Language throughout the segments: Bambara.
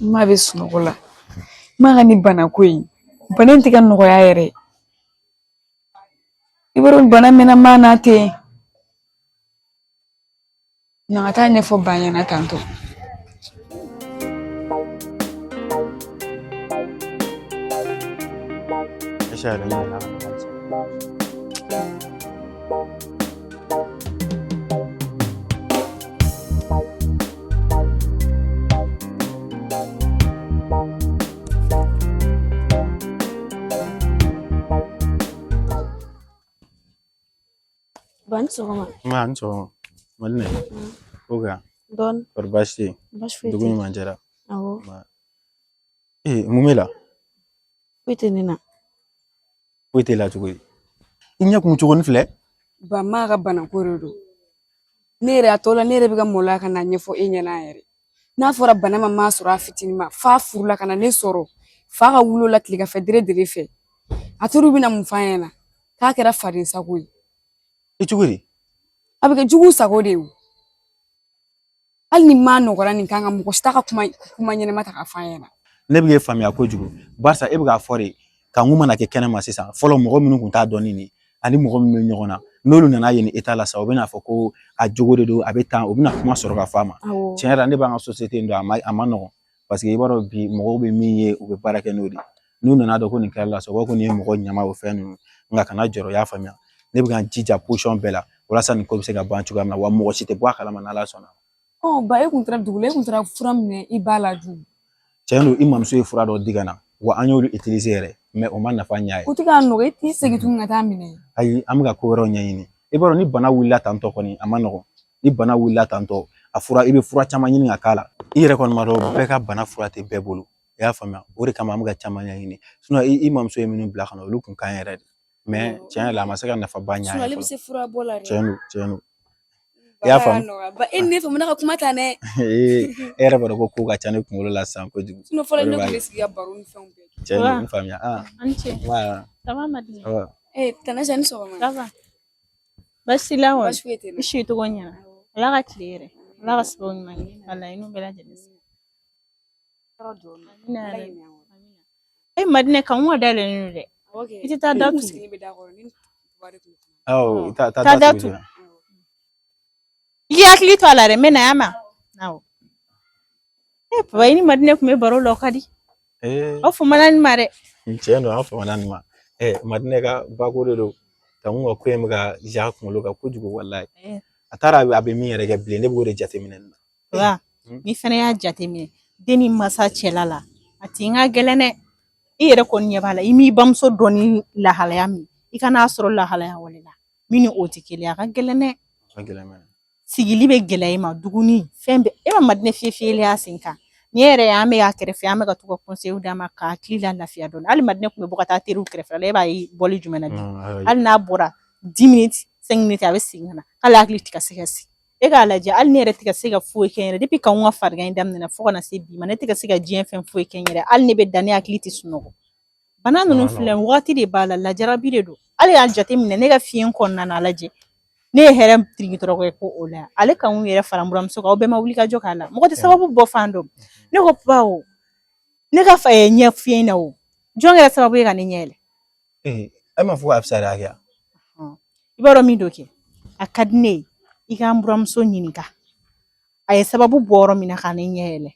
Ma bɛ sunɔgɔ la. Ma ka nin bana ko in, bana in tɛ ka nɔgɔya yɛrɛ. I b'a dɔn bana mɛnna ma na ten. Na ka taa ɲɛfɔ ba ɲɛna tantɔ. Aisha yɛrɛ ɲinɛna ka na halisa. Ba ni sɔgɔma. Nba ni sɔgɔma. Madinɛ. Ko ka. Dɔɔni. Kɔri baasi tɛ yen? Baasi foyi tɛ Dugu yen. ɲuman jɛra. Awɔ. Ee, mun b'e la? Foyi tɛ ne na. Foyi t'e la cogo di? I ɲɛ kun cogo ni filɛ. Ba ma ka bana ko de don. Ne yɛrɛ a tɔ la ne yɛrɛ bɛ ka maloya ka na ɲɛfɔ e ɲɛna yɛrɛ. N'a fɔra bana ma maa sɔrɔ a fitinin ma f'a furula ka na ne sɔrɔ fa ka wulo la tileganfɛ dere dere fɛ. A teriw bɛna mun f'a ɲɛna? K'a kɛra faden sago ye. I cogo di? A bɛ kɛ jugu sago de ye o. Hali ni maa nɔgɔra nin kan ka mɔgɔ si t'a ka kuma kuma ɲɛnama ta k'a f'a ɲɛna. Ne bɛ k'e faamuya kojugu barisa e bɛ k'a fɔ de kanku mana kɛ kɛnɛ ma sisan fɔlɔ mɔgɔ minnu tun t'a dɔn ni nin ani mɔgɔ minnu bɛ ɲɔgɔn na n'olu nana ye nin état la sisan u bɛna fɔ ko a jogo de don a bɛ tan u bɛna kuma sɔrɔ ka fɔ a ma. Tiɲɛ yɛrɛ la ne b'an ka société in dɔn a ma nɔgɔn parce que i b'a dɔn bi mɔgɔw bɛ min ye u bɛ baara kɛ n'o de ye n'u nana dɔn ko nin kɛra la sisan u b'a fɔ ko nin ye mɔgɔ ɲama o fɛn ninnu nka kana jɔrɔ i y'a faamuya ne bɛ ka n jija position bɛɛ la walasa nin ko bɛ se ka ban cogoya min na wa mɔgɔ si tɛ bɔ a kalama n'Ala sɔnna. Ɔ ba e kun taara dugu la e kun taara fura minɛ i ba la dun. Tiɲɛ don i mamuso ye fura dɔ di ka na wa an y'olu utiliser yɛrɛ mais o ma nafa ɲɛ a ye. O tɛ k'a nɔgɔ e t'i segin tuguni ka taa minɛ. Ayi an bɛ ka ko wɛrɛw ɲɛɲini i b'a dɔn ni bana wulila tantɔ kɔni a ma nɔgɔn ni bana wulila tantɔ a fura i bɛ fura caman ɲini ka k'a la i yɛrɛ kɔni b'a dɔn bɛɛ ka bana fura tɛ bɛɛ bolo i y'a faamuya o de kama an bɛ ka caman ɲɛɲini i mamuso ye minnu bila ka na olu kun ka ɲi yɛrɛ de mais tiɲɛ yɛrɛ la a ma se ka nafaba ɲɛ a ye Ale bɛ se fura bɔ la dɛ. Tiɲɛ don, tiɲɛ don. I y'a faamu? Ba e ni ne famana ka kuma ta dɛ. E yɛrɛ b'a dɔn ko ko ka ca ne kunkolo la sisan kojugu. Fɔlɔ ne tun bɛ sigi ka baro ni fɛnw bɛɛ kɛ. Tiɲɛ don, n faamuya. Ah. An ce. Nba. Ça va Madinɛ? Ça va. Eh, Tante Aisha ni sɔgɔma. Ça va. Baasi t'i la kɔni? Baasi foyi tɛ n na. I si cogo ɲɛna. Ala ka tile yɛrɛ. Ala ka sababu ɲuman kɛ. Walahi n'u bɛɛ lajɛlen. Amina yarabi. E Madinɛ kanku ka dayɛlɛlen don dɛ. I tɛ taa da tugu. Awɔ, taa Taa da da tugu. tugu. I k'i hakili to a la dɛ, n bɛ na yan ma. Awɔ. E papa i ni Madinɛ tun bɛ baro la o ka di. Aw famana nin ma dɛ. Tiɲɛ don an famana nin ma. Madinɛ ka bako de don. Kanku ka ko in bɛ ka ja a kunkolo kan kojugu walahi. A taara a bɛ min yɛrɛ kɛ bilen ne b'o de jateminɛ nin na. Wa ni fɛnɛ y'a jateminɛ den ni masa cɛla la a tin ka gɛlɛn dɛ. I yɛrɛ kɔni ɲɛ b'a la i m'i bamuso dɔn ni lahalaya min i kan'a sɔrɔ lahalaya wɛrɛ la min ni o tɛ kelen ye a ka gɛlɛn dɛ. A ka gɛlɛn mɛnɛ. Sigili bɛ gɛlɛya i ma dumuni fɛn bɛɛ e ma Madinɛ fiyɛ fiyɛli y'a sen kan ni e yɛrɛ ye an bɛ a kɛrɛfɛ an bɛ ka to ka conseil d'a ma k'a hakili la lafiya dɔɔni hali Madinɛ tun bɛ bɔ ka taa teriw kɛrɛfɛ la e b'a ye bɔli jumɛn na bi hali n'a bɔra 10 minutes 5 minutes a bɛ segin ka na k'ale hakili tɛ ka se ka sigi e k'a lajɛ hali ne yɛrɛ tɛ ka se ka foyi kɛ n yɛrɛ depuis k'anw ka farigan in daminɛna fo ka na se bi ma ne tɛ ka se ka diɲɛ fɛn foyi kɛ n yɛrɛ hali ne bɛ da ne hakili tɛ sunɔgɔ bana ninnu filɛ wagati de b'a la lajarabi de don hali y'a jateminɛ ne ka fiɲɛ kɔnɔna na lajɛ ne ye hɛrɛ tirikitɔrɔ kɛ ko o la ale kan yɛrɛ fara n buramuso kan aw bɛɛ ma wuli ka jɔ k'a la mɔgɔ tɛ sababu bɔ fan dɔn ne ko bawo ne ka fa ɲɛ fiɲɛ na o jɔn kɛra sababu ye ka ne ɲɛ yɛlɛ. E m'a fɔ ko a fisayara hakɛ. I b'a dɔn min don kɛ a ka di ne ye i ka n buramuso ɲininka a ye sababu bɔ yɔrɔ min na ka ne ɲɛ yɛlɛ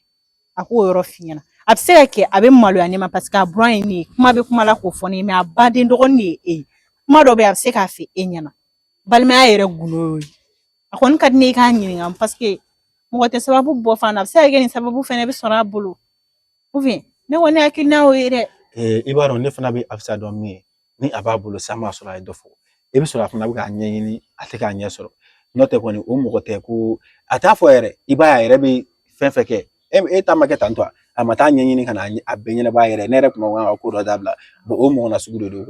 a k'o yɔrɔ f'i ɲɛna a bɛ se ka kɛ a bɛ maloya ne ma parce que a buran ye ne ye kuma bɛ kuma la k'o fɔ ne ye mais a baden dɔgɔnin de ye e ye kuma dɔ bɛ yen a bɛ se k'a fɔ e ɲɛna balimaya yɛrɛ gundo y'o ye a kɔni ka di ne ye i k'a ɲininka parce que mɔgɔ tɛ sababu bɔ fan na a bɛ se ka kɛ nin sababu fɛnɛ bɛ sɔrɔ a bolo ou bien ne kɔni hakilina y'o ye dɛ. I b'a dɔn ne fana bɛ Afisa dɔn min ye ni a b'a bolo san b'a sɔrɔ a ye dɔ fɔ i bɛ sɔrɔ a fana bɛ k'a ɲɛɲini a tɛ k'a ɲɛ sɔrɔ n'o tɛ kɔni o mɔgɔ tɛ ko a t'a fɔ yɛrɛ i b'a ye a yɛrɛ bɛ fɛn fɛn kɛ e ta ma kɛ tan tɔ a ma taa ɲɛɲini ka na a bɛɛ ɲɛnabɔ a yɛrɛ ne yɛrɛ tun b'a ka ko dɔ dabila o mɔgɔ na sugu de don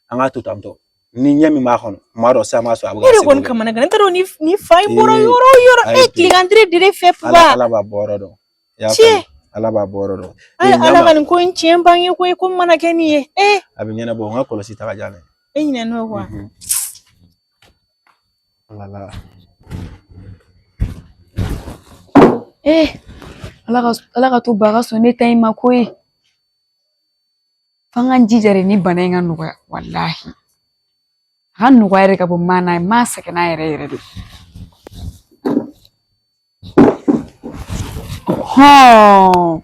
an k'a to tan tɔ ni ɲɛ min b'a kɔnɔ kuma dɔ san b'a sɔrɔ a bɛ ne yɛrɛ kɔni kamana gan ne t'a dɔn ni fa in bɔra yɔrɔ o yɔrɔ e tilegan dire dire fɛ Ala ala b'a bɔ yɔrɔ dɔn tiɲɛ ala b'a bɔ yɔrɔ dɔn. Ala ka nin ko in tiɲɛ bange ko ye ko mana kɛ nin ye ee a bɛ ɲɛnabɔ n ka kɔlɔsi ta ka jan dɛ e ɲinɛn'o kɔ wala. Eh, Ala ka to ba ka sɔn ne ta in ma ko ye. F'an k'an jija de ni bana in ka nɔgɔya walahi. A ka nɔgɔya yɛrɛ ka bɔ maa na maa sɛgɛnna yɛrɛ yɛrɛ de. Hɔn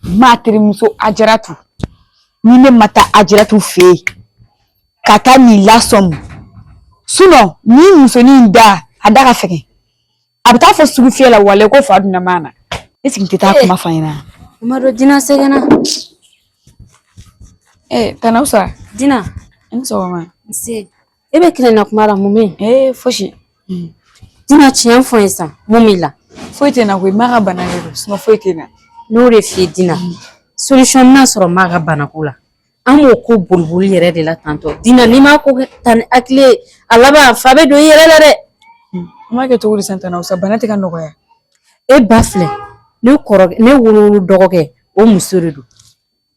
maa terimuso Ajaratu ni ne ma taa Ajaratu fɛ yen ka taa nin lasɔmi sinɔn ni musonin in da a da ka fɛgɛn a bɛ taa fɔ sugu fiyɛ la walayi ko fa donna maa na e sigi tɛ taa kuma f'a ɲɛna. O ma dɔn Dina sɛgɛnna. Tana Usa. Dina. I ni sɔgɔma. Nse. E bɛ kelen na kuma la mun bɛ yen? Fosi. Dina tiɲɛ fɔ n ye sisan mun b'i la? Foyi tɛ n na koyi maa ka bana de don sinɔn foyi tɛ n na. N'o de f'i ye Dina solution bɛna sɔrɔ maa ka banako la. An b'o ko boliboli yɛrɛ de la tantɔ Dina n'i m'a ko ta ni hakili ye a laban fa bɛ don i yɛrɛ la dɛ. An b'a kɛ cogo di sisan Tana Usa bana tɛ ka nɔgɔya. E ba filɛ ne kɔrɔkɛ ne wolo dɔgɔkɛ o muso de don.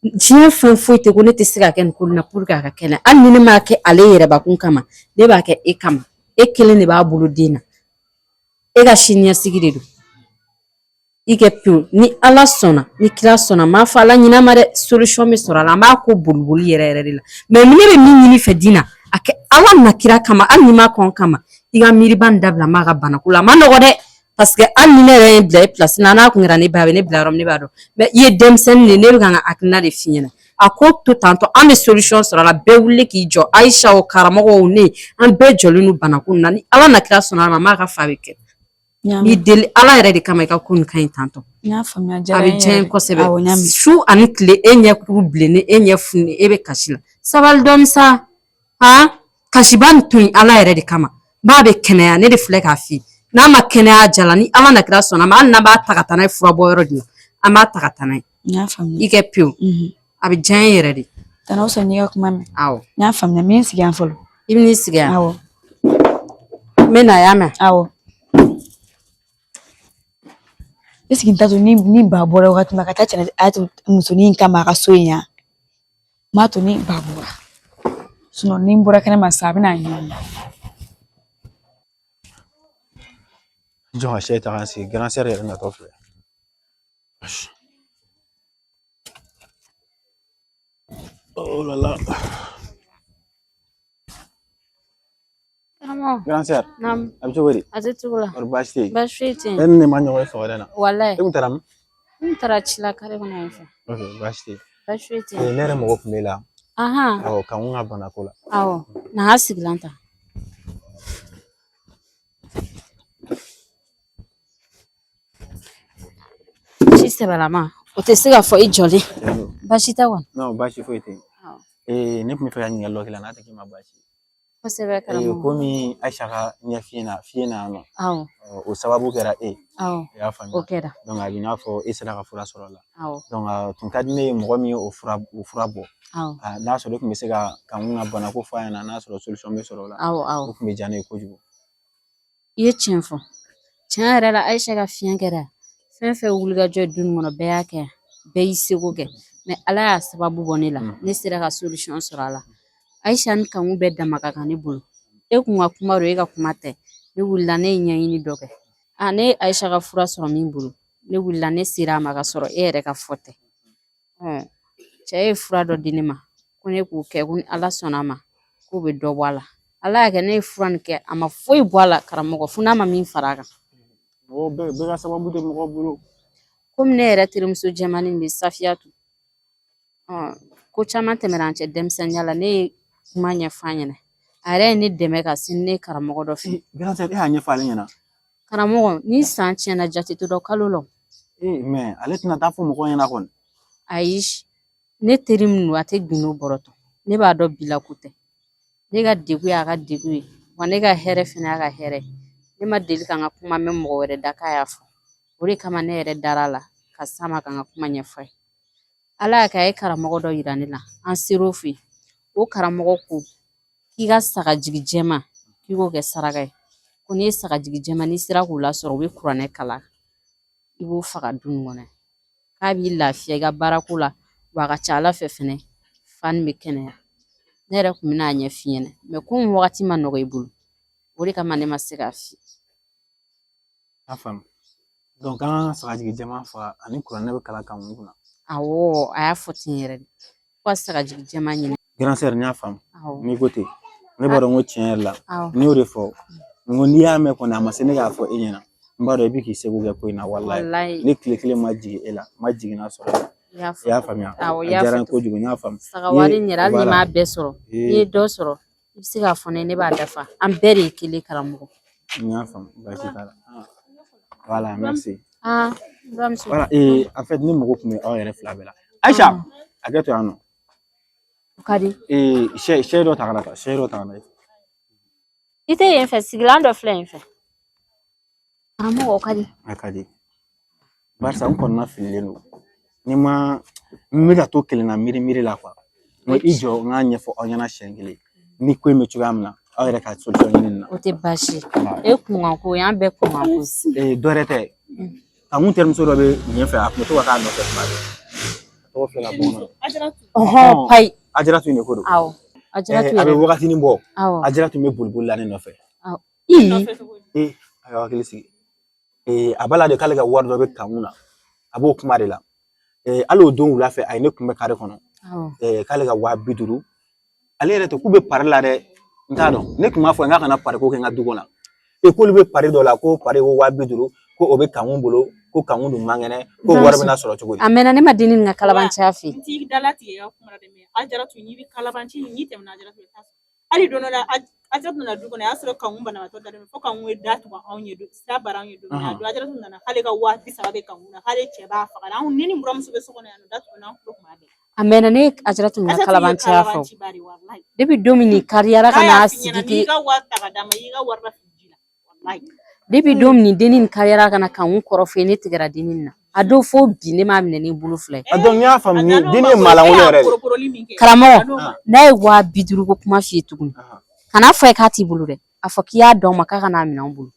Diɲɛ fɛn foyi tɛ ko ne tɛ se ka kɛ nin ko in na pour que a ka kɛnɛ hali ni ne m'a kɛ ale yɛrɛbakun kama ne b'a kɛ e kama e kelen de b'a bolo den na e ka siniɲɛsigi de don i kɛ pewu ni ala sɔnna ni kira sɔnna n m'a fɔ ala ɲin'a ma dɛ solution bɛ sɔrɔ a la an b'a ko boliboli yɛrɛ yɛrɛ de la mais ne bɛ min ɲini fɛ Dina a kɛ ala na kira kama hali ni m'a kɔn kama i ka miiriba nin dabila m'a ka banako la a ma nɔgɔ dɛ parce que hali ni ne yɛrɛ ye bila e place la n'a kun kɛra ne ba a bɛ ne bila yɔrɔ min ne b'a dɔn mais i ye denmisɛnnin de ye ne bɛ ka n ka hakilina de f'i ɲɛna a ko to tantɔ an bɛ solution sɔrɔ a la bɛɛ wuli k'i jɔ Ayisa o karamɔgɔ o ne an bɛɛ jɔlen don banako nin na ni ala na kira sɔnna a ma m'a ka fa bɛ kɛ n b'i deli ala yɛrɛ de kama i ka ko nin ka ɲi tantɔ N y'a faamuya a diyara bɛ n diya n yɛrɛ ye de. kosɛbɛ Awɔ n y'a mɛn. su ani tile e ɲɛ kuru bilennen e ɲɛ fununen e bɛ kasi la sabali dɔɔni sa han kasiba nin to yen ala yɛrɛ de kama b'a bɛ kɛnɛya ne de filɛ k'a f'i ye n'a ma kɛnɛya ja la ni ala na kira sɔnna a ma hali n'an b'a ta ka taa n'a ye furabɔyɔrɔ de la an b'a ta ka taa n'a ye N y'a faamuya. i kɛ pewu a bɛ diya n ye yɛrɛ de. Tana Usa n y'i ka kuma mɛn. Awɔ. N y'a faamuya n bɛ n sigi yan fɔlɔ. I bɛ n'i sigi yan. Awɔ. N bɛ na y'a mɛn. Awɔ. E sigi n t'a to ni ba bɔra wagati min na ka taa cɛ a to musonin in kama a ka so in yan. N b'a to ni ba bɔra. Sinɔn ni n bɔra kɛnɛma sisan a bɛna a ɲɛɲini. N jɔ ka sɛ ta k'an sigi grand sœur yɛrɛ natɔ filɛ. Oh là là. Karamɔgɔ. Grand sœur. Naamu. A bɛ cogo di? A tɛ cogo la. Kɔri baasi tɛ yen? Baasi foyi tɛ yen. E ni ne ma ɲɔgɔn ye sɔgɔmada in na. Walayi. E kun taara min? N taara ci la kare kɔnɔ yen fɛ. Ok baasi tɛ yen. Baasi foyi tɛ yen. Ne yɛrɛ mago tun b'e la. Ahan. Awɔ ka n ka banako la. Awɔ. Na n ka sigilan ta. Ci sɛbɛlama o tɛ se ka fɔ i jɔlen. Baasi tɛ kɔni? Non baasi foyi tɛ yen. Ne tun bɛ fɛ ka ɲininkali dɔ k'i la n'a tɛ k'i ma baasi ye. Kosɛbɛ karamɔgɔ. Komi Ayisa ka ɲɛ fiyɛ na fiyɛ na yan nɔ. Awɔ. O sababu kɛra e ye. Awɔ. I y'a faamuya. O kɛra. Donc a b'i n'a fɔ e sera ka fura sɔrɔ a la. Awɔ. Donc a tun ka di ne ye mɔgɔ min ye o fura bɔ. Awɔ. N'a sɔrɔ e tun bɛ se ka n ka banako fɔ a ɲɛna n'a sɔrɔ solution bɛ sɔrɔ o la. Awɔ awɔ. O tun bɛ diya ne ye kojugu. I ye tiɲɛ fɔ. Tiɲɛ yɛrɛ la Ayisa ka fiɲɛ kɛra fɛn fɛn wulikajɔ ye du nin kɔnɔ bɛɛ y'a kɛ yan bɛɛ y'i seko kɛ mais ala y'a sababu bɔ ne la ne sera ka solution sɔrɔ a la Ayisa ni Kanku bɛɛ dama ka kan ne bolo e kun ka kuma don e ka kuma tɛ ne wulila ne ye ɲɛɲini dɔ kɛ a ne ye Ayisa ka fura sɔrɔ min bolo ne wulila ne sera a ma ka sɔrɔ e yɛrɛ ka fɔ tɛ cɛ ye fura dɔ di ne ma ko ne k'o kɛ ko ni ala sɔnna a ma k'o bɛ dɔ bɔ a la ala y'a kɛ ne ye fura nin kɛ a ma foyi bɔ a la karamɔgɔ fo n'a ma min fara a kan. Mɔgɔ bɛɛ ka sababu tɛ mɔgɔ bolo. Komi ne yɛrɛ terimuso jɛmanin bɛ Safiyatu ko caman tɛmɛna an cɛ denmisɛnninya la ne ye kuma ɲɛfɔ a ɲɛna a yɛrɛ ye ne dɛmɛ ka se ne karamɔgɔ dɔ fɛ. Grand sœur e y'a ɲɛfɔ ale ɲɛna. Karamɔgɔ ni san tiɲɛna jate tɛ dɔn kalo la. Mais ale tɛna taa fɔ mɔgɔw ɲɛna kɔni. Ayi ne teri min don a tɛ gindo bɔrɔtɔ ne b'a dɔn bila ko tɛ ne ka degun y'a ka degun ye wa ne ka hɛrɛ fɛnɛ y'a ka hɛrɛ ye ne ma deli ka n ka kuma mɛn mɔgɔ wɛrɛ da k'a y'a fɔ o de kama ne yɛrɛ dara a la ka s'a ma ka n ka kuma ɲɛfɔ a ye ala y'a kɛ a ye karamɔgɔ dɔ yira ne la an ser'o fɛ yen o karamɔgɔ ko k'i ka sagajigi jɛman k'i k'o kɛ saraka ye ko n'i ye sagajigi jɛman n'i sera k'o lasɔrɔ u bɛ kuranɛ kalan i b'o faga du nin kɔnɔ k'a b'i lafiya i ka baarako la wa a ka ca ala fɛ fɛnɛ fa nin bɛ kɛnɛya ne yɛrɛ kun bɛna a ɲɛf'i ɲɛna mais komi wagati ma nɔgɔ i bolo o de kama ne ma se k'a f'i ye. N'a faamu. Donc an ka sagajigi jɛman faga ani kuranɛ bɛ kalan kan mun kunna. Awɔ, a y'a fɔ ten yɛrɛ de. Ko ka sagajigi jɛman ɲini. Grande sœur, n y'a faamu. Awɔ. N'i ko ten, ne b'a dɔn ko tiɲɛ yɛrɛ la. Awɔ. N y'o de fɔ. N ko n'i y'a mɛn kɔni, a ma se ne k'a fɔ e ɲɛna. N b'a dɔn i bɛ k'i seko kɛ ko in na, walayi. Walayi. Ne tile kelen ma jigin e la, n ma jigin n'a sɔrɔ. I y'a I y'a faamuya. Awɔ, i A y'a diyara n fɔ. ye kojugu, n y'a faamu. Saga wari in yɛrɛ, hali n'i m'a bɛɛ sɔrɔ, n'i ye dɔ sɔrɔ, i bɛ se k'a fɔ ne ye, ne b'a dafa. An bɛɛ de ye kelen karamɔgɔ. N y'a faamu, baasi t'a la. Voilà, merci. Ah, buramuso. Voilà, et en fait, ne mago tun bɛ aw yɛrɛ fila bɛɛ la. Aïcha, hakɛ to yan nɔ. O ka di. Ee, sɛ dɔ ta ka na tan, sɛ dɔ ta ka na. I tɛ yen fɛ, sigilan dɔ filɛ yen fɛ. Karamɔgɔ, o ka di. A ka di. Barisa n kɔnɔna fililen don. Ni ma n bɛ ka to kelen na miiri miiri la kuwa. N ko i jɔ n k'a ɲɛfɔ aw ɲɛna siɲɛ kelen. Ni ko in bɛ cogoya min na, aw yɛrɛ ka solution ɲini nin na. O tɛ baasi ye. E kunkan ko y'an bɛɛ kunkan ko ye. Ee, dɔ wɛrɛ tɛ. Kanku terimuso dɔ bɛ yen fɛ, a tun bɛ to ka k'a nɔfɛ tuma bɛɛ. A tɔgɔ filɛ ka bɔ n kɔnɔ. Ɔhɔn, payi. Ajaratu in de ko don. Awɔ. Ajaratu A bɛ yɛrɛ. wagatinin bɔ. Awɔ. Ajaratu bɛ boli boli la ne nɔfɛ. Awɔ. Ii. Ee, a y'aw hakili sigi. Ee, a b'a la de k'ale ka wari dɔ bɛ Kanku na. A b'o kuma de la. Ee, hali o don wula fɛ, a ye ne kunbɛn kare kɔnɔ. Awɔ. Ee, k'ale ka 50,000. Ale yɛrɛ tɛ k'u bɛ pari la dɛ. N t'a dɔn. Ne tun b'a fɔ n k'a kana pari ko kɛ n ka du kɔnɔ. Ee, k'olu bɛ pari dɔ la, ko pari ko 50,000, ko o bɛ Kanku bolo, ko Kanku dun man kɛnɛ, ko wari bɛna sɔrɔ cogo di. A mɛnna ne ma denni nin ka kalabanciya fɛ yen. N t'i dalatigɛ i ka kuma la dɛ, mais Ajaratu, n'i bɛ kalabanci, n'i tɛmɛna Ajaratu, i bɛ taa sɔrɔ. Hali don dɔ la, Ajaratu nana du kɔnɔ, a y'a sɔrɔ Kanku banabaatɔ dalen don, fo Kanku ye da tugu anw ye, sira bara anw ye don min na. A don Ajaratu nana k'ale ka 30,000 bɛ Kanku na, k'ale cɛ b'a faga. Anw ne ni n buramuso bɛ so kɔnɔ yan nɔ, da tugu n'an tulo kuma bɛɛ. A mɛnna ne ye Ajaratu nin ka kalabanciya fɔ. Depuis don min nin kariyara ka n'a sigi N'i ten. ka wari ta ka d'a ma, i y'i ka wari lafili ji la. Walayi. Depuis don min nin denni nin kariyara ka na Kanku kɔrɔ fɔ ne tigɛra denni nin na. A don fo bi ne m'a minɛ ni bolo fila ye. A donc n y'a faamu, nin denni ye maalankolon yɛrɛ de. Karamɔgɔ, n'a ye 50,000 ko kuma f'i ye tuguni, kan'a fɔ a ye k'a t'i bolo dɛ. A fɔ k'i y'a d'aw ma k'a ka n'a minɛ anw bolo.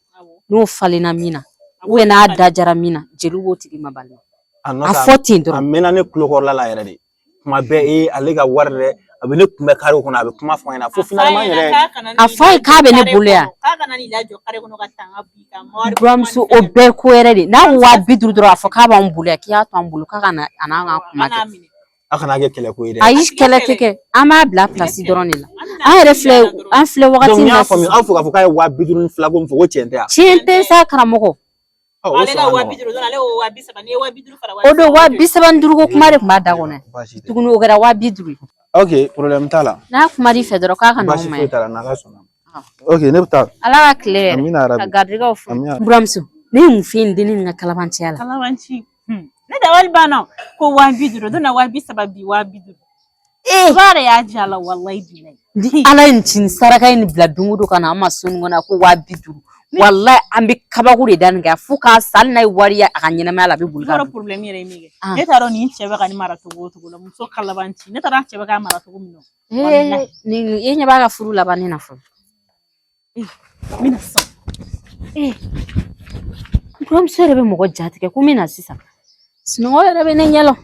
N'o falenna min na, ou bien n'a da jara min na, jeliw b'o tigi ma balima. A A fɔ ten a dɔrɔn. mɛnna ne tulokɔrɔla la yɛrɛ de. Kuma bɛɛ, ee, ale ka wari dɛ, a bɛ ne kunbɛn kare kɔnɔ, a bɛ kuma fɔ n ɲɛna fo finalement yɛrɛ. A fɔ a ye k'a bɛ ne bolo yan. K'a kana n'i lajɔ kare kɔnɔ ka tanga b'i kan. Buramuso, o bɛɛ ko yɛrɛ de. N'a ko 50,000 dɔrɔn, a fɔ k'a b'anw bolo yan, k'i y'a to an bolo, k'a ka na a n'an ka kuma kɛ. A kana kɛ kɛlɛko ye dɛ. Ayi, kɛlɛ tɛ kɛ. An b'a bila pilasi dɔrɔn de la. An yɛrɛ filɛ, an filɛ wagati Donc n min na y'a faamuya, sisan. aw fɔ k'a fɔ k'a ye 52 ko min fɔ, ko tiɲɛ tɛ yan. Tiɲɛ tɛ sa, karamɔgɔ. Ɔ, o Ale ka sɔrɔ 50,000 don, ale y'o 30,000, n'i ye 50,000 fara O don 35 ko kuma de tun b'a da kɔnɔ. Baasi tɛ. Tuguni o kɛra 50,000 ye. Ok, problème t'a la. N'a kuma fɛ dɔrɔn k'a ka na Baasi anw ma foyi yan. t'a la, n'Ala sɔnna. Ok, ne bɛ taa. Ala ka tile yɛrɛ. Amina Ka yarabi. garijɛgɛw fo. Amina. Buramuso, ne ye mun f'i ye nin denni nin ka kalabanciya la? Kalabanci. Ne dabali banna ko 50,000 don na, 30,000 bi, 50,000. Ee! Ba yɛrɛ y'a ja la, walayi bilayi. Ni Ala ye nin ci nin saraka in bila don o don ka na an ma soni kɔnɔ ko 50,000. Walayi, an bɛ kabako de da nin kan fo k'a sa, hali n'a ye wari ye a ka ɲɛnamaya la, a bɛ boli ka Yɔrɔ don. problème yɛrɛ ye min kɛ. Ne t'a dɔn nin cɛ bɛ ka nin mara cogo o cogo la, muso kalabanci. Ne t'a dɔn a cɛ bɛ k'a mara cogo min na. Ee, nin e ɲɛ b'a ka furu laban ne na fɔlɔ. N bɛna sisan. Ee, buramuso yɛrɛ bɛ mɔgɔ jatigɛ ko n bɛ na sisan. Sunɔgɔ yɛrɛ bɛ ne ɲɛ la.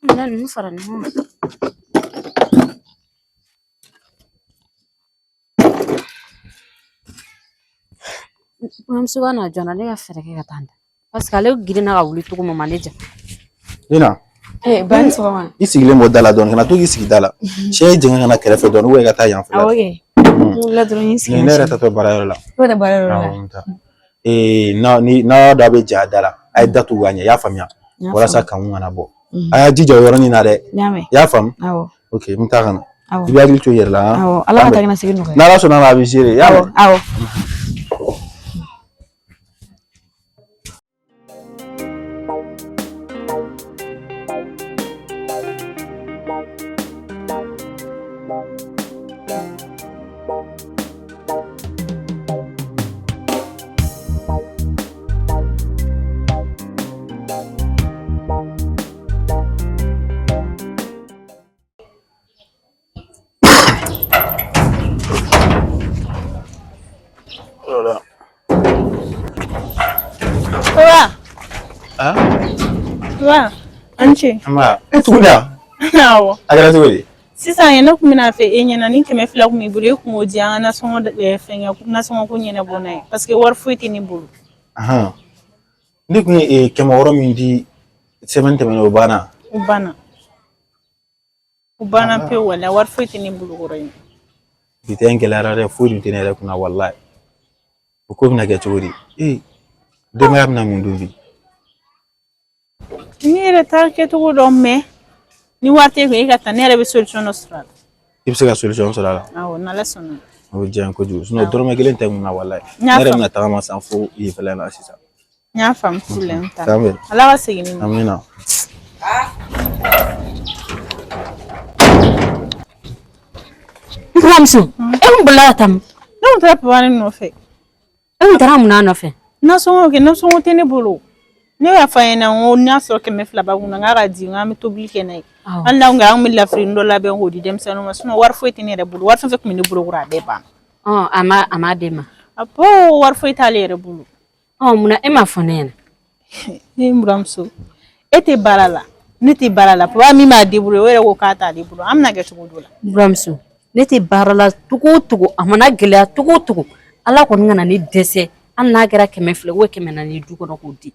N bɛna ninnu fara ɲɔgɔn kan. Buramuso ka na joona, ne ka fɛɛrɛ kɛ ka taa n da. Parce que ale girinna ka wuli cogo min ma ne ja. Nina, Ee, ba ni sɔgɔma. i sigilen bɔ da la dɔɔni, kana to k'i sigi da la. Sɛ ye jɛngɛ ka na kɛrɛfɛ dɔɔni, ou i ka taa yan fɛ. Awɔ kɛ. N wulila dɔrɔn n y'i sigi. Ni ne yɛrɛ tatɔ baarayɔrɔ la. I bɛ taa baarayɔrɔ la. Awɔ, n bɛ taa. Ee, n'a ni n'a y'a dɔn a bɛ ja a da la, a ye datugu ka ɲɛ, i y'a faamuya. Walasa kanku kana bɔ. A y'a jija o yɔrɔnin na dɛ. N y'a mɛn. I y'a faamu? Awɔ. Ok, n bɛ taa ka na. Awɔ. I bɛ hakili to i yɛrɛ la. Han? Awɔ. Ala ka taa ka segin nɔgɔya. N'Ala sɔnna a ma, a bɛ gérer. I y'a mɛn? Awɔ. Voilà. Papa. Ah? Papa, an ce. Nba, e tuguni wa? Awɔ. A kɛra cogo di? Sisan ye ne kun bɛna fɛ e ɲɛna, ni 200 kun b'i bolo, e kun b'o di an ka nasɔngɔ fɛngɛ nasɔngɔ ko ɲɛnabɔ n'a ye, parce que wari foyi tɛ ne bolo. Ahan. Ne kun ye 600 min di semaine tɛmɛnen, o banna. O banna, o banna pewu. Wala wari foyi tɛ ne bolo kɔrɔ yen. Bi tɛ n gɛlɛyara dɛ, foyi dun tɛ ne yɛrɛ kunna walayi. O ko bɛna kɛ cogo di? Ee, denbaya bɛna mun dun bi? Ne yɛrɛ t'a kɛcogo dɔn, mais ni wari t'e kun, e ka taa, ne yɛrɛ bɛ solution dɔ sɔrɔ a la. I bɛ se ka solution sɔrɔ a la? Awɔ, n'Ala sɔnna. O bɛ diya n ye kojugu, sinon dɔrɔmɛ kelen tɛ n kunna walayi. N Ne y'a yɛrɛ faamu. bɛna tagama san fo yen fɛlɛ la sisan. N y'a faamu, problème t'a la. K'an bɛn. Ala ka segin ni ma. Amina. N buramuso, e kun bolila ka taa min? Ne kun taara papa ne nɔfɛ. E kun taara mun n'a nɔfɛ? Nasɔngɔ kɛ, nasɔngɔ tɛ ne bolo. Ne y'a fɔ a ɲɛna n ko n'a sɔrɔ 200 b'a kun na, n k'a ka di, n k'an bɛ tobili kɛ n'a ye. Hali n'an kun an bɛ lafirini dɔ labɛn k'o di denmisɛnninw ma, sinon wari foyi tɛ ne yɛrɛ bolo. Wari fɛn fɛn tun bɛ ne bolo kɔrɔ, a bɛɛ banna. Ɔ, a ma d'e ma? A ko wari foyi t'ale yɛrɛ bolo. Ɔ, munna e m'a fɔ ne ɲɛna? Ne buramuso, e tɛ baara la, ne tɛ baara la. Papa min b'a débrouiller, o yɛrɛ ko k'a t'ale bolo. An bɛna kɛ cogo dɔ la. N buramuso, ne tɛ baara la cogo o cogo, a mana gɛlɛya cogo o cogo, Ala kɔni kana ne dɛsɛ, hali n'a kɛra 200 ou 400 ye du kɔnɔ k'o di.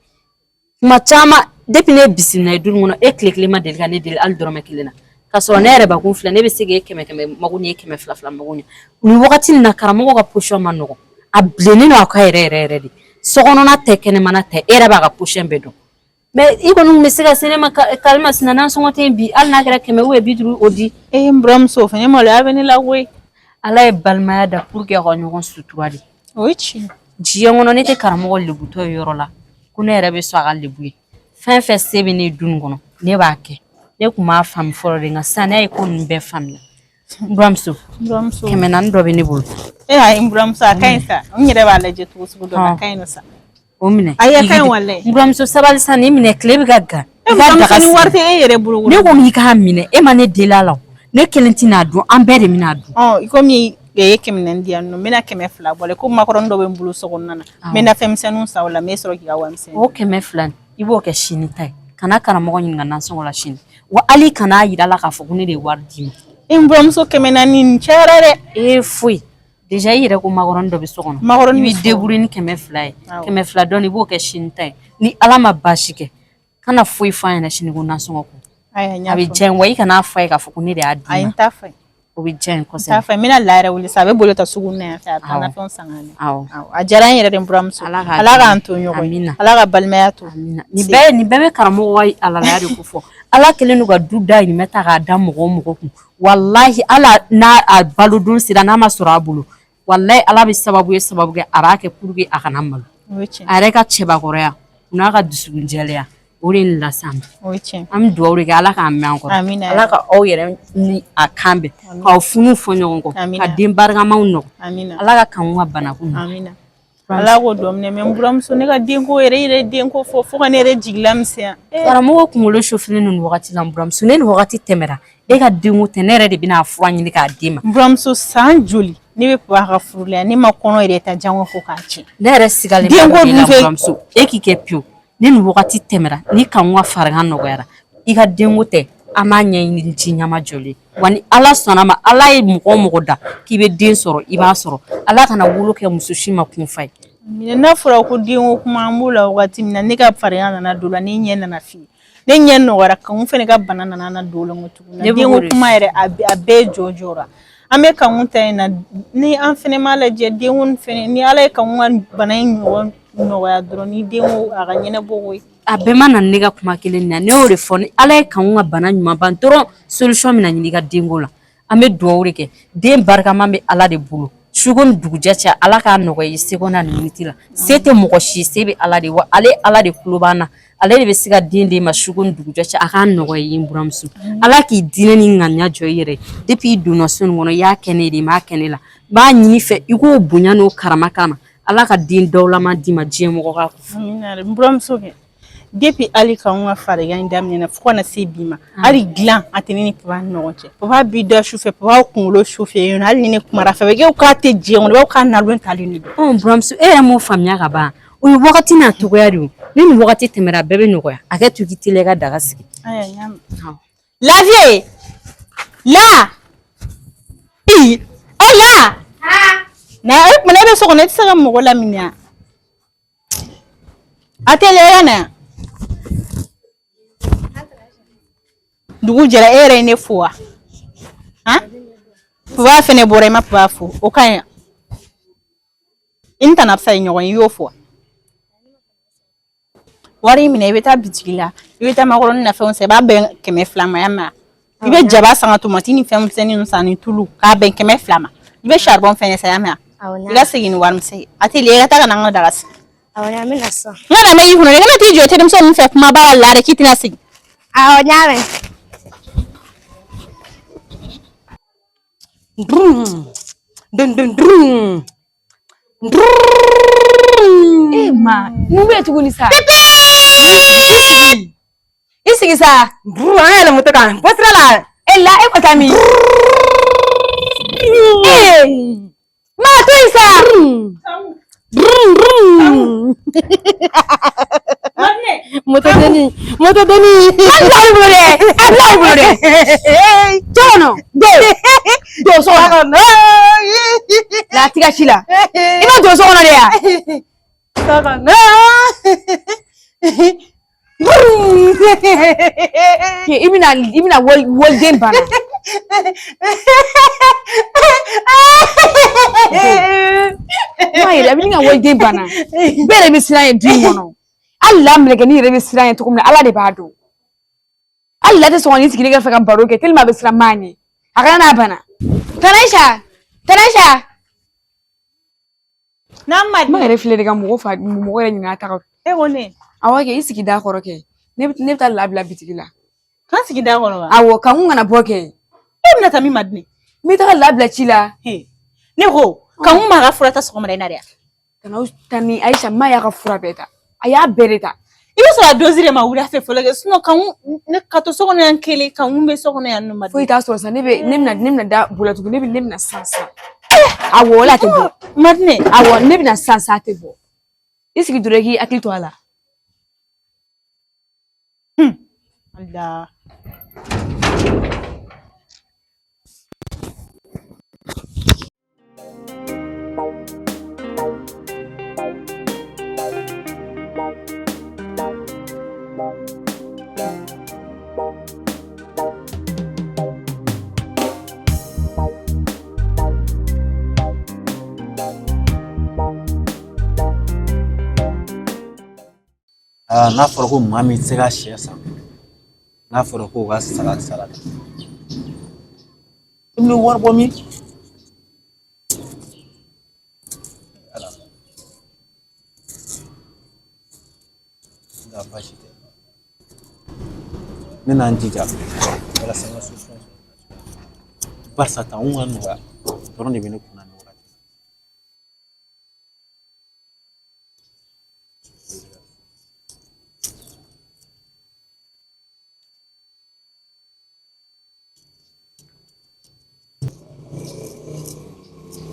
Tuma caman, depuis ne bisimila ye du nin kɔnɔ, e tile kelen ma deli ka ne deli hali dɔrɔmɛ kelen na, k'a sɔrɔ ne yɛrɛ bakun filɛ, ne bɛ se k'e kɛmɛ kɛmɛ mago ɲɛ, e 200 fila mago ɲɛ. Nin wagati nin na, karamɔgɔ ka position ma nɔgɔn, a bilennen don a ka yɛrɛ yɛrɛ yɛrɛ de. Sokɔnɔna tɛ, kɛnɛmana tɛ, e yɛrɛ b'a ka position bɛɛ dɔn. Mais i kɔni kun bɛ se ka se ne ma kalima sina nasɔngɔ tɛ yen bi, hali n'a kɛra 100 ou 50, o di. E n buramuso, o fana maloya bɛ ne la koyi. Ala ye balimaya da pour que aw ka ɲɔgɔn sutura de. O ye tiɲɛ. Diɲɛ kɔnɔ, ne tɛ karamɔgɔ lebutɔ ye yɔrɔ la ko ne yɛrɛ bɛ sɔn a ka lebu ye. Fɛn fɛn se bɛ ne du nin kɔnɔ, ne b'a kɛ. Ne kun b'a faamu fɔlɔ de, nka sisan ne ye ko ninnu bɛɛ faamuya. N buramuso, N buramuso, 400 dɔ bɛ ne bolo. E ayi, n buramuso, a ka ɲi sa. N yɛrɛ b'a lajɛ cogo sugu dɔ la, a ka ɲi nɔ sa. O minɛ. Ayi, a ka ɲi walayi. N buramuso, sabali sa, nin minɛ, tile bɛ ka gan. E I ka buramuso, daga ni wari sigi. tɛ e yɛrɛ bolo. Ne ko k'i k'a minɛ, e ma ne deli a la o. Ne kelen tɛna dun, an bɛɛ de bɛna dun. Ɔ, i komi e ye 400 di yan nɔ, n bɛna 200 bɔ a la. Ko makɔrɔni dɔ bɛ n bolo so kɔnɔna na, n bɛ nafɛn misɛnninw san o la, n bɛ sɔrɔ k'i ka wari misɛnnin. O 200 nin, i b'o kɛ sini ta ye. Kana karamɔgɔ ɲininka nasɔngɔ la sini wa, hali kana yira la k'a fɔ ko ne de ye wari d'i ma. E n buramuso, 400 nin cayara dɛ. E foyi, déjà i yɛrɛ ko makɔrɔni dɔ bɛ so kɔnɔ. Makɔrɔni i bɛ b'i so. débrouiller ni 200 ye. Awɔ. 200 dɔɔni, i b'o kɛ sini ta ye. Ni Ala ma baasi kɛ, kana foyi fɔ a ɲɛna sini ko nasɔngɔ ko. Ayi, n y'a A bɛ faamu. diya n ye wa, i kana fɔ a ye k'a fɔ ko ne de y'a d'i Ayi, ma. n t'a fɔ. O bɛ diya n ye N t'a kosɛbɛ. fɔ. N bɛna La yɛrɛ wele sa, a bɛ boli ta sugu na yan fɛ, a bɛ taa Awɔ. nafɛnw san ka na. Awɔ. Awɔ, a diyara n yɛrɛ de, n buramuso. Ala k'a Ala diya. k'an to ɲɔgɔn ye. Amina. Ala ka balimaya to. Amina. Nin bɛɛ bɛ karamɔgɔ ka alalaya de ko fɔ. Ala kɛlen don ka du dahirimɛ ta k'a da mɔgɔ o mɔgɔ kun, walahi, ala n'a a balodon sera, n'a ma sɔrɔ a bolo, walahi, Ala bɛ sababu ye sababu kɛ, a b'a kɛ pour que a kana malo. O ye tiɲɛ. A yɛrɛ ka cɛbakɔrɔya o n'a ka dusukun jɛlenya, o de ye nin las'an ma. O ye tiɲɛ. An bɛ dugawu de kɛ, Ala k'an mɛn an kɔrɔ. Amina. Ala ka aw yɛrɛ ni a kan bɛn, k'aw funu fɔ ɲɔgɔn kɔ, Amina. ka den barikamaw nɔgɔ. Amina. Ala ka kanu ka banakun. Amina. Ala k'o dɔn minɛ. Mais n buramuso, ne ka denko yɛrɛ, i yɛrɛ ye denko fɔ fo ka ne yɛrɛ jigila misɛnya. Eh, Karamɔgɔ kunkolo sofinen don nin wagati la. N buramuso, ne nin wagati tɛmɛra, e ka denko tɛ, ne yɛrɛ de bɛna a fura ɲini k'a d'i ma. N buramuso, san joli ne bɛ papa ka furu la yan, ne ma kɔnɔ yɛrɛ ta jango fo k'a tiɲɛ. Ne yɛrɛ sigalen Denko b'a la dun n fɛ- buramuso, e k'i kɛ pewu. Ni nin wagati tɛmɛra, ni kanu ka farigan nɔgɔyara, i ka denko tɛ, an b'a ɲɛɲini ni ji ɲama jɔlen. Wa ni Ala sɔnna ma, Ala ye mɔgɔ o mɔgɔ da k'i bɛ den sɔrɔ, i b'a sɔrɔ. Ala kana wolo kɛ muso si ma kunfa ye. Minɛ, n'a fɔra ko denko kuma, an b'o la wagati min na, ne ka farigan nana don la, ne ɲɛ nana f'i ne ɲɛ nɔgɔyara, kanu fɛnɛ ka bana nana na don o la n ko tuguni. Ne b'o Denko de kuma yɛrɛ, a bɛɛ jɔ jɔra. An bɛ kanu ta in na, ni an fɛnɛ m'a lajɛ denko nin fɛnɛ, ni Ala ye kanu ka bana in ɲɔgɔn nɔgɔya dɔrɔn, ni denko a ka ɲɛnabɔ koyi. A bɛɛ ma na ne ka kuma kelen na, ne y'o de fɔ, ni Ala ye kanu ka bana ɲuman ban dɔrɔn, solution bɛna ɲini i ka denko la. An bɛ dugawu de kɛ, den barikama bɛ Ala de bolo. Suko ni dugujɛ cɛ, Ala k'a nɔgɔya i seko n'a miniti la. Se tɛ mɔgɔ si, se bɛ Ala de wa, ale Ala de tulo b'an na, ale de bɛ se ka den d'e ma suko ni dugujɛ cɛ. A k'a nɔgɔya i ye, n buramuso. Ala k'i diinɛ ni ŋaniya jɔ i yɛrɛ ye. Depuis i donna so nin kɔnɔ, i y'a kɛ ne de ye, i m'a kɛ ne la. N b'a ɲini fɛ i k'o bonya n'o karama kama, Ala ka den dawulama d'i ma, diɲɛ mɔgɔ k'a kun. Amina. N buramuso kɛ, depuis hali k'anw ka farigan in daminɛ fo ka na se bi ma, hali dilan a tɛ ne ni papa ni ɲɔgɔn cɛ. Papa b'i da su fɛ, papa kunkolo su fɛ yen nɔ, hali ni ne kumara fɛ, a bɛ kɛ k'a tɛ diɲɛ kɔnɔ, i b'a fɔ k'a nalon talen de don. Ɔ, n buramuso, e yɛrɛ m'o faamuya ka ban. O ye wagati n'a cogoya de ye. Ni nin wagati tɛmɛra, a bɛɛ bɛ nɔgɔya. A kɛ to i k'i teliya i ka daga sigi. Ayiwa, n y'a mɛn. Awɔ. Lafiye la, i e la na, e kuma e bɛ so kɔnɔ, e tɛ se ka mɔgɔ laminɛ. A teliya na yan. Dugu jɛra e yɛrɛ ye ne fo wa? Han? Papa fɛnɛ bɔra i ma papa fo o ka ɲi. I ni tana fisa ye ɲɔgɔn ye i y'o fo wa? Wari in minɛ i bɛ taa bitigi la i bɛ taa makɔrɔni na fɛnw san i b'a bɛn 200 ma ya mɛn i bɛ jaba san ka tomati ni fɛn misɛnninw san ni tulu k'a bɛn 200 ma i bɛ charbon fɛnɛ san ya mɛn i ka segin ni wari misɛn ye a teliya i ka taa ka na an ka daga sigi. Awɔ, n bɛna sisan. N ka na mɛn i kunna dɛ, kana t'i jɔ terimuso ninnu fɛ kumaba la dɛ k'i tɛna segin. Awɔ, n y'a mɛn. Dun dun dun. E ma, mun bɛ yen tuguni sa? I sigi sa. An yɛlɛ moto kan, bɔ sira la. E la, e ko taa min? Ee, ma to yen sa. Moto deni, moto deni. A bila i bolo dɛ, a bila i bolo dɛ. So kɔnɔ, don, don so kɔnɔ. La tiga ci la. I ma don so kɔnɔ de ya? I bɛna waliden banna. Ma yɛrɛ, a bɛ ka waliden banna. Bɛɛ yɛrɛ bɛ siran ye du in kɔnɔ. Hali la mɛlɛkɛnin yɛrɛ bɛ siran ye cogo min na, Ala de b'a dɔn. Hali la tɛ sɔn ka n'i sigi ne kɛrɛfɛ ka baro kɛ tellement a bɛ siran maa ɲɛ. A kana n'a banna. Tante Aïcha, Tante Aïcha. N'a ma Ma yɛrɛ filɛ de ka mɔgɔ fa mɔgɔ yɛrɛ ɲin'a ta kan. E ko ne. Awɔ kɛ i sigi da kɔrɔ kɛ. Ne bɛ taa labila bitigi la. K'an sigi da kɔrɔ wa? Awɔ, ka n kun kana bɔ kɛ. E bɛna taa min ma di ne? N bɛ taga labila ci la. Ne ko ka n kun m'a ka fura ta sɔgɔmada in na dɛ. Tani Aïcha ma y'a ka fura bɛɛ ta. A y'a bɛɛ de ta. I bɛ sɔrɔ a dosi de ma wuli a fɛ fɔlɔ kɛ sinon ka n ne ka to so kɔnɔ yan kelen ka n kun bɛ so kɔnɔ yan nɔ ma. Foyi t'a sɔrɔ sisan ne bɛna da bolo tugun ne bɛna san san. Awɔ o la a tɛ bɔ. Madinɛ. Awɔ ne bɛna san san a tɛ bɔ. I sigi dɔrɔn i k'i hakili to a la. Allah. N'a fɔra ko maa min tɛ se ka sɛ san, n'a fɔra ko ka saga saraka, i bɛ wari bɔ min? Nka baasi tɛ, ne n'an jija walasa n ka solution sɔrɔ. Barisa tan ka nɔgɔya dɔrɔn de bɛ ne kunna nin wagati.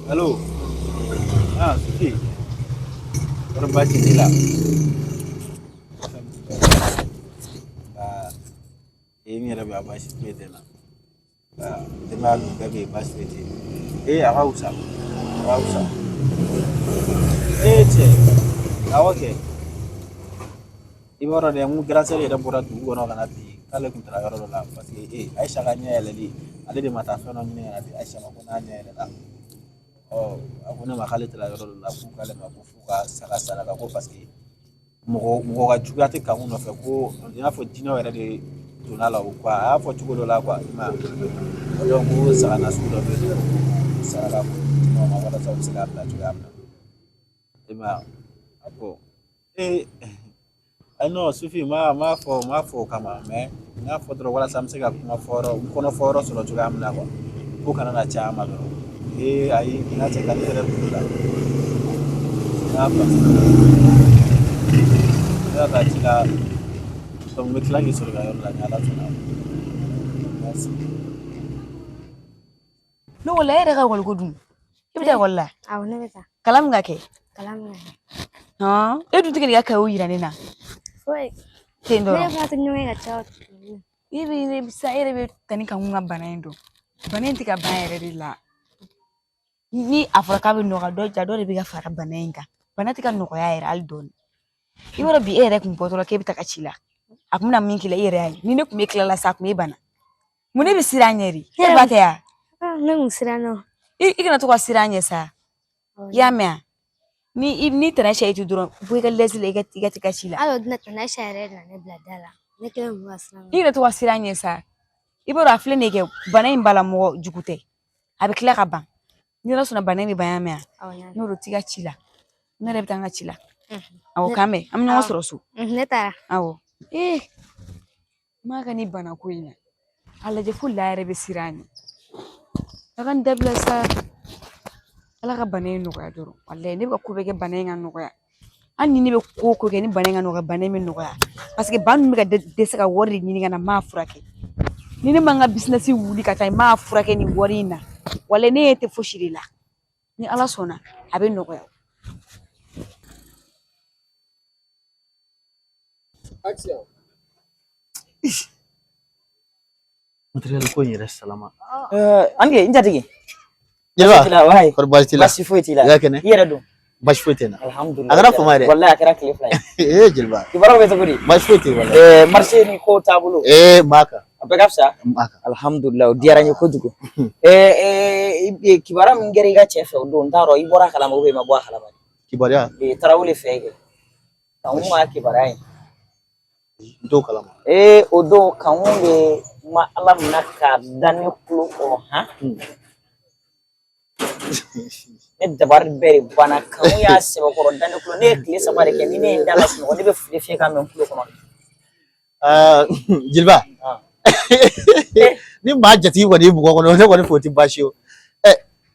Allo. Ah, Sufi. Kɔri baasi t'i la? Nka e n yɛrɛ bɛ a baasi foyi tɛ n na. Nka denbaya dun bɛɛ bɛ yen baasi foyi tɛ yen. Ee a ka fisa, a ka fisa. Ee cɛ, awɔ kɛ. I b'a dɔn dɛ, n ko grâce yɛrɛ bɔra dugu kɔnɔ ka na bi k'ale tun taara yɔrɔ dɔ la parce que ee Ayisa ka ɲɛ yɛlɛli ale de ma taa fɛn dɔ ɲini ka na di Ayisa ma ko n'a ɲɛ yɛlɛla. Ɔ a ko ne ma k'ale taara yɔrɔ dɔ la k'u k'ale ma ko f'u ka saga saraka ko parce que mɔgɔ ka juguya tɛ Kanku nɔfɛ ko i n'a fɔ jinɛw yɛrɛ de donna la o quoi a y'a fɔ cogo dɔ la quoi i m'a ye donc ko saga nasugu dɔ bɛ yen nɔ ko saraka ko jinɛw ma walasa u bɛ se k'a bila cogoya min na i m'a ye a ko ee ayi non Sufi n m'a fɔ o kama mais n y'a fɔ dɔrɔn walasa n bɛ se ka kuma fɔ yɔrɔ n kɔnɔ fɔ yɔrɔ sɔrɔ cogoya min na quoi ko kana na caya ma dɔrɔn ee ayi n ka cɛ ka ne yɛrɛ bolo la n y'a faamu ne ka taa ci la donc n bɛ tila k'i sɔrɔ i ka yɔrɔ la ni Ala sɔnna merci. Ne ko la e yɛrɛ ka ekɔli ko dun e bɛ taa ekɔli la? Awɔ, ne bɛ taa. Kalan min ka kɛ? Kalan min ka kɛ. Hɔn, e dun tɛ ka n'i ka kayew yira ne na. Foyi. Ten Ne dɔrɔn. yɛrɛ fana tɛ ɲɔgɔn ye ka caya. E bɛ ne sa e yɛrɛ bɛ tani Kanku ka bana in dɔn. Bana in tɛ ka ban yɛrɛ de la. Ni a fɔra k'a bɛ nɔgɔya dɔ ja dɔ de bɛ ka fara bana in kan. Bana tɛ ka nɔgɔya yɛrɛ hali dɔɔni. I b'a dɔn bi e yɛrɛ kun bɔtɔla k'e bɛ taga ci la. A kun bɛna min k'i la, e yɛrɛ y'a ye. Ni ne kun bɛ tila la sa, a kun b'e bana. Mun ne bɛ siran ɲɛ de? E ba tɛ ya? Ne kun siranna o. I kana to ka siran ɲɛ sa. I y'a mɛn wa? Ni i ni tɛnɛ cɛ i to dɔrɔn, bɔ i ka lɛsi la, i ka t'i ka ci la. Hali o tɛna tɛnɛ yɛrɛ de nana ne bila da la. Ne kɛlen kun ka siran. I yɛrɛ to ka siran ɲɛ sa. I b'a dɔn a filɛ nin ye kɛ, bana in b'a la, mɔgɔ jugu tɛ. A bɛ tila ka ban. Ni Ala sɔnna, bana in bɛ ban, y'a mɛn wa? Awɔ, n y'a mɛn. N'o don, t'i ka ci la. Ne yɛrɛ bɛ taa n ka ci la. Awɔ, k'an bɛn. An bɛ ɲɔgɔn sɔrɔ so. Ne taara. Awɔ. Ee, ma ka nin bana ko in na. A lajɛ fo la yɛrɛ bɛ siran a ɲɛ. A ka nin dabila sa. Ala ka bana in nɔgɔya dɔrɔn. Walayi, ne bɛ ka ko bɛɛ kɛ bana in ka nɔgɔya. Hali ni ne bɛ ko o ko kɛ ni bana in ka nɔgɔya, bana in bɛ nɔgɔya. Paseke ba ninnu bɛ ka dɛsɛ ka wari de ɲini ka na n m'a furakɛ. Ni ne ma n ka bisinɛsi wuli ka taa n m'a furakɛ nin wari in na, walayi ne ɲɛ tɛ fosi de la. Ni Ala sɔnna, a bɛ nɔgɔya. Matériel ko in yɛrɛ salama. An n jatigi. Jeliba, wayi. Kɔri baasi t'i la? Baasi foyi t'i la. I ka kɛnɛ? I yɛrɛ dun? Baasi foyi tɛ n na. Alhamdulilayi. A kɛra fama ye dɛ. Walayi, a kɛra tile 2 ye. Ee jeliba. Kibaruyaw bɛ cogo di? Baasi foyi tɛ yen walayi. Marché ni kow taabolo. Ee n b'a kan. A bɛɛ ka fisa? N b'a kan. Alhamdulilayi, o diyara n ye kojugu. Kibaruya min kɛra i ka cɛ fɛ o don, n t'a dɔn i bɔra a kalama ou bien i ma bɔ a kalama. Kibaruya? Tarawele fɛ kɛ. Kanku ka kibaruya in. N t'o kalama. Ee, o don Kanku de ma Ala minɛ k'a da ne tulo kɔrɔ han. Ne dabari bɛɛ de banna. Kanku y'a sɛbɛkɔrɔ da ne tulo. Ne ye tile 3 de kɛ, ni ne ye n da la sunɔgɔ, ne bɛ fili fiyɛ k'a mɛn n tulo kɔnɔ. Jeliba. Ni maa jatigi kɔni y'i bugɔ kɔnɔ, ne kɔni fɛ o tɛ baasi ye o.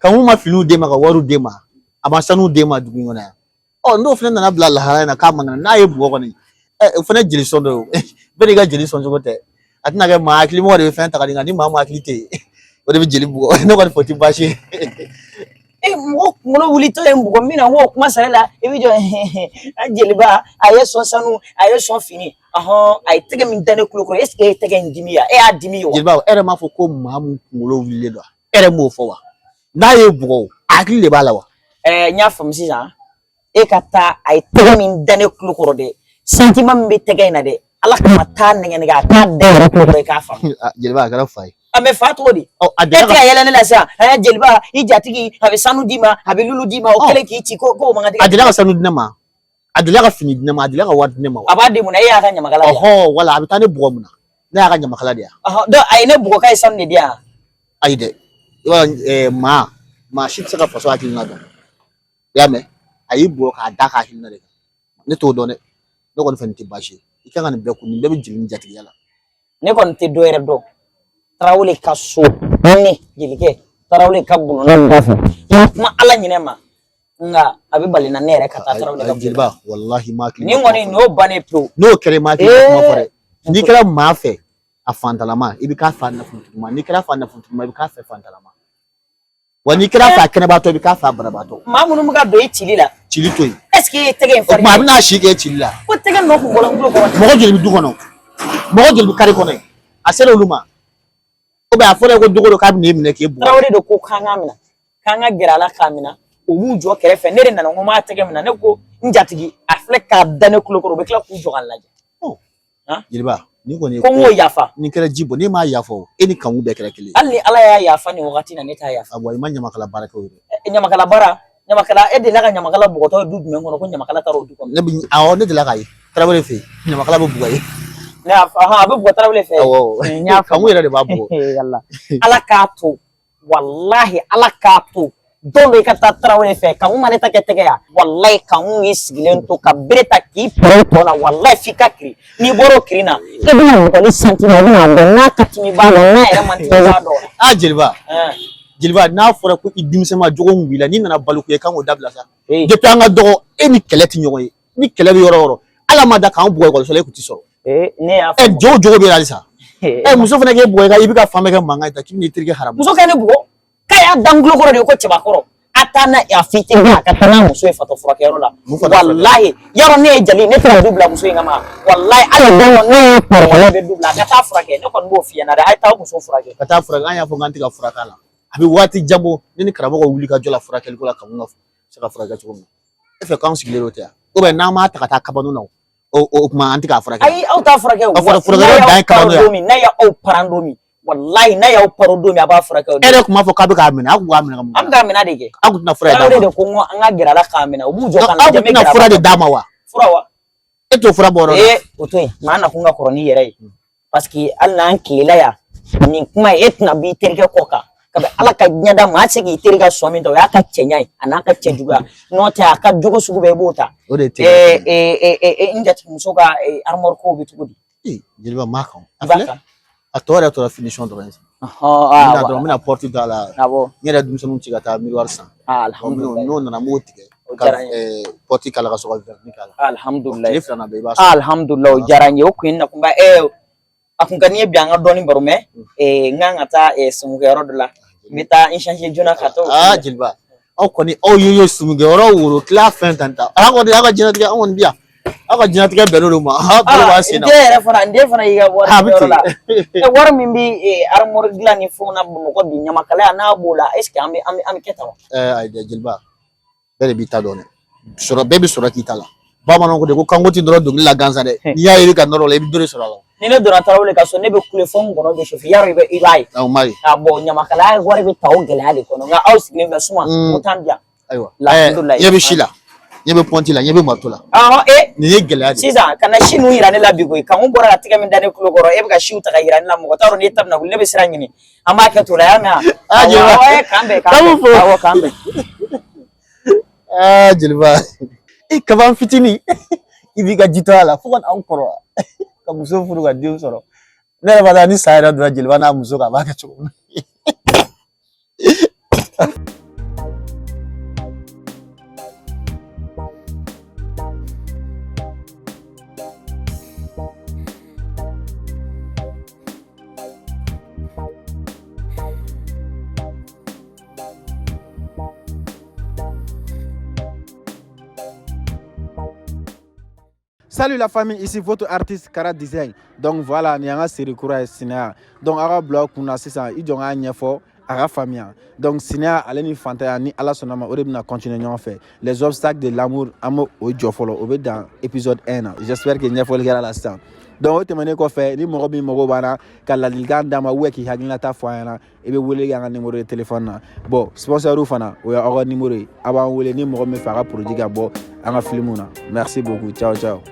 Kanku ma finiw d'e ma, ka wariw d'e ma, a ma sanuw d'e ma dugu in kɔnɔ yan. Ɔ, n'o fana nana bila lahala in na k'a man kɛnɛ, n'a ye bugɔ kɔni, o fana jeli sɔn dɔ ye o. Bɛɛ n'i ka jeli sɔn cogo tɛ. A tɛna kɛ maa hakilimɔgɔ de bɛ fɛn ta ka di, nka ni maa min hakili tɛ yen, o de bɛ jeli bugɔ. Ne kɔni fɛ o tɛ baasi ye. E, mɔgɔ kunkolo wulitɔ ye n bugɔ min na, n k'o kuma sara la, i bɛ jɔ a jeliba, a ye sɔn sanu, a ye sɔn fini, ɔhɔn, a ye tɛgɛ min da ne tulo kɔrɔ, est ce que e ye tɛgɛ in dimi ya? E y'a dimi ye wa? Jeliba, e yɛrɛ m'a fɔ ko maa min kunkolo wulilen don wa? E yɛrɛ m'o fɔ wa? N'a ye bugɔ o, a hakili de b'a la wa? N y'a faamu sisan. E ka taa, a ye tɛgɛ min da ne tulo kɔrɔ dɛ, sentiment min bɛ tɛgɛ in na dɛ, Ala kama, taa nɛgɛ nɛgɛ a k'a da yɛrɛ tulo kɔrɔ, i k'a faamu. Jeliba, a kɛra fa ye. A bɛ fa cogo di? Ɔ, a E delila tɛ ka ka yɛlɛ ne la sisan, jeliba, i jatigi a bɛ sanu d'i ma, a bɛ lulu d'i ma, o kɛlen k'i ci ko k'o man kan A delila ka sanu di ne ma, a delila ka fini di ne ma, a delila ka wari di ne ma wa? A b'a di mun na? E y'a ka ɲamakala de ye. Ɔhɔ, wala a bɛ taa ne bugɔ mun na? Ne y'a ka ɲamakala de ye. Ɔhɔn, donc a ye ne bugɔ k'a ye sanu de di yan. Ayi dɛ, i b'a dɔn, maa si tɛ se ka faso hakilina dɔn. I y'a mɛn? A y'i bugɔ k'a da ka hakilina de kan. Ne t'o dɔn dɛ. Ne kɔni fɛ nin tɛ baasi ye. I kan ka nin bɛɛ kun, nin bɛɛ bɛ jeli ni jatigiya la. Ne kɔni tɛ dɔ yɛrɛ dɔn. Tarawele ka so, ne jelikɛ Tarawele ka bulonda da fɛ. N kuma Ala ɲinɛ ma, nka a bɛ bali na ne yɛrɛ ka taa Tarawele ka bulonda. Jeliba, walahi ma hakili. Nin kɔni n'o bannen pewu. N'o kɛra, i ma hakili ma kuma fɔ dɛ. N'i kɛra maa fɛ a fantalama, i bɛ k'a fa nafolotigi. N'i kɛra fa nafolotigi, i bɛ k'a fɛ fantalama. Wa n'i kɛra fa kɛnɛbaatɔ, i bɛ k'a fa banabaatɔ. Maa minnu bɛ ka don i cili la. Cili to yen. Est ce que e ye tɛgɛ in O tuma a farin? bɛna si kɛ cili la. Ko tɛgɛ nɔ kun bɔra n tulo kɔrɔ. Mɔgɔ joli bɛ du kɔnɔ? Mɔgɔ joli bɛ kari kɔnɔ yen? A sera olu ma. O bɛ a fɔra ko dogo dɔ k'a bɛ n'e minɛ k'e bugɔ. Tarawele de ko k'an k'a minɛ, k'an ka gɛrɛ a la k'a minɛ. U b'u jɔ kɛrɛfɛ, ne de nana, n ko n b'a tɛgɛ minɛ, ne ko n jatigi, a filɛ k'a da ne tulo kɔrɔ, u bɛ tila k'u jɔ k'a lajɛ. Jeliba, ni kɔni ye ko n k'o yafa. Nin kɛra ji bɔ, n'i m'a yafa o, e ni Kanku bɛɛ kɛra kelen ye. Hali ni Ala y'a yafa nin wagati na, ne t'a yafa. Awɔ, i ma ɲamakala baara kɛ o ye dɛ. Ɲamakala baara, ɲamakala, e delila ka ɲamakala bugɔtɔ ye du jumɛn kɔnɔ ko ɲamakala taara o du kɔnɔ? Ne bi, awɔ, ne delila k'a ye Tarawele fɛ yen, ɲamakala bɛ bugɔ yen. Ne y'a fɔ, a bɛ bugɔ Tarawele fɛ. Awɔ, N y'a faamu. Kanku yɛrɛ de b'a bugɔ. Yala. Ala k'a to, walahi Ala k'a to, don dɔ i ka taa Tarawele fɛ, Kanku ma ne ta kɛ tɛgɛ ya, walahi Kanku y'i sigilen to ka bere ta k'i pɛrɛn tɔ la, walahi f'i ka kiri. N'i bɔra o kiri na, e bɛna bugɔli sentiment, i bɛna dɔn n'a ka timi i b'a dɔn, n'a yɛrɛ man timi i b'a dɔn. Ah jeliba, jeliba, n'a fɔra ko i denmisɛnma jogo min b'i la, n'i nana balikuya, i kan k'o dabila sa. Depuis an ka dɔgɔ, e ni kɛlɛ tɛ ɲɔgɔn ye. Ni kɛlɛ bɛ yɔrɔ o yɔrɔ, Ala ma da k'an bugɔ ekɔliso la, e kun ti sɔrɔ. Ne y'a faamu. Jogo jogo bɛ yen halisa. Muso fana k'e bugɔ, i bɛ ka fan bɛɛ kɛ mankan ye tan, k'i bɛn'i terikɛ haramu. Muso ka ne bugɔ k'a y'a da n tulo kɔrɔ de ko cɛbakɔrɔ, a taa n'a a fitinin, a ka taa n'a muso ye fatɔ furakɛyɔrɔ la. Walahi, yarɔ ne ye jali, ne tɛna du bila muso in kama. Walahi, hali don dɔ ne ye kɔrɔkɛ bɛ du bila, a ka taa furakɛ. Ne kɔni b'o f'i ɲɛna dɛ, a ye taa muso furakɛ. Ka taa furakɛ, an y'a fɔ k'an tɛ ka furakɛ a la. A bɛ waati jan bɔ, ne ni karamɔgɔ wuli ka jɔ la furakɛliko la, Kanku ka se ka furakɛ cogo min na. E fɛ k'anw sigilen don tɛ yan. Ou bien n'an m'a ta ka taa kabano na, o tuma an tɛ k'a furakɛ. Ayi, aw t'a furakɛ o. A furakɛ dan ye kabano ye. Don min n'a y'aw paran don min, walayi n'a y'aw paro don min, a b'a furakɛ o. E yɛrɛ tun b'a fɔ k'a bɛ k'a minɛ, aw tun b'a minɛ ka mun? An bɛ k'a minɛ de kɛ. Aw tun tɛna fura de d'a ma. Tarawele de ko n ko an ka gɛrɛ a la k'a minɛ, u b'u jɔ k'a lajɛ. Aw tun tɛna fura de d'a ma wa? Fura wa? E t'o fura bɔ yɔrɔ la. Ee, o to yen, maa nakun ka kɔrɔ n'i yɛrɛ ye. Parce que hali n'an tilela yan, nin kuma e tɛna b'i terikɛ kɔ kan. Kabi Ala ka diɲɛ da, maa tɛ se k'i teri ka sɔn min ta, o y'a ka cɛɲa ye a n'a ka cɛjuguya. N'o tɛ, a ka jogo sugu bɛɛ i b'o ta. O de ye ee, n jatigimuso ka armoire ko bɛ cogo di? Ee, jeliba m'a kan. A filɛ, a tɔ yɛrɛ tora finition dɔrɔn ye. N bɛna dɔrɔn, n bɛna porte da la. Awɔ. N yɛrɛ denmisɛnninw ci ka taa miroir san. Alhamdulilayi. N'o nana, n b'o tigɛ. Ka porte k'a la ka sɔrɔ ka vernis k'a la. Alhamdulilayi. Tile fila na bɛɛ i b'a sɔrɔ. Alhamdulilayi, o diyara n ye. O kun ye nakunba ye. A kun ka di n ye bi an ka dɔɔnin baro mɛ n kan ka taa sumukɛyɔrɔ dɔ la, n bɛ taa n changer joona ka taa. Aa jeliba, aw kɔni aw ye sumukɛyɔrɔ woro tila fɛn tan ta, aw kɔni aw ka diɲɛlatigɛ, anw kɔni bi yan, aw ka diɲɛlatigɛ bɛnnen don ma, aw bolo b'a sen na. N den yɛrɛ fana, n den fana y'i ka wari yɔrɔ la, wari min bɛ armoire dilan ni fɛnw na Bamakɔ bi, ɲamakalaya n'a b'o la, est ce que an bɛ kɛ tan wa? Ayi jeliba, bɛɛ de b'i ta dɔn dɛ, sɔrɔ bɛɛ bɛ sɔrɔ k'i ta la. Bamananw ko de ko kanko tɛ nɔrɔ dɔnkili la gansan dɛ, n'i y'a ye ka nɔrɔ o la, i bɛ dɔ de sɔrɔ a la. Ni ne donna Tarawele ka so, ne bɛ kule fo n ngɔnɔ bɛ chauffer, yarɔ i b'a ye. Awɔ, n b'a ye. A bɔn, ɲamakalaya wari bɛ ta o gɛlɛya de kɔnɔ, nka aw sigilen bɛ suma, o t'an bi yan. Ayiwa, ɲɛ bɛ si la, ɲɛ bɛ pɔnti la, ɲɛ bɛ marteau la. Ɔhɔn, e. Nin ye gɛlɛya de ye. Sisan ka na si ninnu yira ne la bi koyi, kanko bɔra ka tigɛ min da ne tulo kɔrɔ, e bɛ ka siw ta ka yira ne la, mɔgɔ t'a dɔn n'e ta bɛna wuli, ne bɛ sira ɲini. An b'a kɛ to la, y'a mɛn wa? Aa jeliba. Awɔ, k'an bɛn, k'an bɛn. Awɔ, k'an bɛn. Aa jeliba, i kaban fitinin i b'i ka jitɔya la fo ka n'anw kɔrɔ ka muso furu ka den sɔrɔ. Ne yɛrɛ b'a dɔn ni sa yɛrɛ donna jeliba n'a muso kan, a b'a kɛ cogo min na. Salut la famille, ici votre artiste Kara Design. Donc voilà, nin y'an ka série kura ye, Sinaya. Donc aw ka bila aw kunna sisan, i jɔ n k'a ɲɛfɔ a ka faamuya. Donc sinaya ale ni fantanya, ni Ala sɔnna ma, o de bɛna continuer ɲɔgɔn fɛ. Les obstacles de l'amour, an b'o o jɔ fɔlɔ, o bɛ dan épisode 1 na. J'espère que ɲɛfɔli kɛra la sisan. Donc o tɛmɛnen kɔfɛ, ni mɔgɔ min mago b'an na ka ladilikan d'an ma ou k'i hakilinata fɔ an ɲɛna, i bɛ wele kɛ an ka numéro de téléphone na. Bon, sponsor fana, o y'aw ka numéro ye, a b'an wele ni mɔgɔ min fɛ a ka produit ka bɔ an ka film na. Merci beaucoup, ciao ciao.